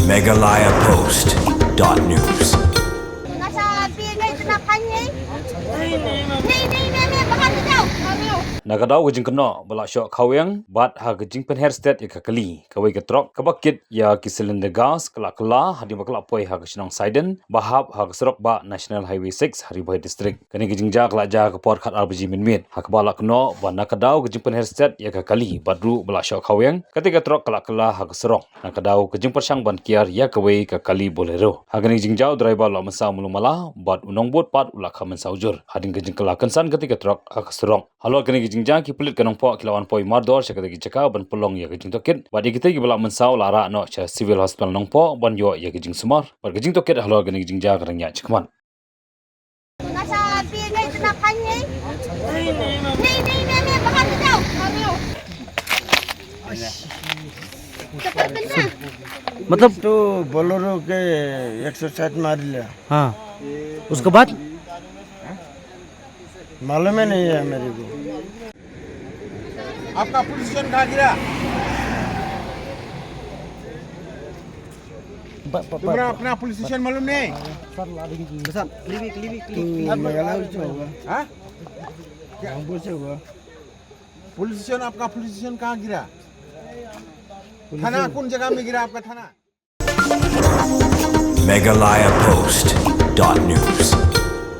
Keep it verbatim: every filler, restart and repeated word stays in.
Meghalaya Post dot news. Na ka daw ka jingkynnoh ba la shoh khaweng bad ha ka jingpynher stet ïa ka kali, kawei ka trok kaba kit ïa ki cylinder gas ka la kylla hadien ba ka la poi ha ka shnong Saiden ba hap ha ka surok bah National Highway six ha Ri Bhoi District. Kane ka jingjia ka la jia ha ka por khatar baje mynmiet, ha kaba la kynnoh ba na ka daw ka jingpynher stet ïa ka kali bad ruh ba la shoh khaweng, kata ka trok ka la kylla ha ka surok. Na ka daw ka jingpyrshang ban kiar ïa kawei ka kali Bolero. Ha kane ka jingjia u driver u la mynsaw malu mala bad u nongbud pat u la kha mynsaw jur. Hadien ka jingkylla kynsan kata ka trok ha ka surok. Halor kane ka jingjia ki pulit ka Nongpoh ki la wan poi mardor sha kata ka jaka ban pynlong ïa ka jingtohkit bad ïa kita kiba la mynsaw la rah noh sha Civil Hospital Nongpoh ban ïoh ïa ka jingsumar. Bad ka jingtohkit halor kane ka jingjia ka dang ïaid shakhmat. मतलब तो बोलेरो के एक सौ साठ मार लिया। हाँ, उसके बाद मालूम ही नहीं है मेरे को। आपका पुलिस स्टेशन कहाँ गिरा? ब- ब- तुम्हारा ब- अपना पुलिस स्टेशन मालूम नहीं? सर, ला देंगे। सर, क्लिक, क्लिक, क्लिक। तो मेघालय से होगा। हाँ? रामपुर से होगा। पुलिस स्टेशन, आपका पुलिस स्टेशन कहाँ गिरा? थाना कौन जगह में गिरा आपका थाना? Meghalaya Post dot news.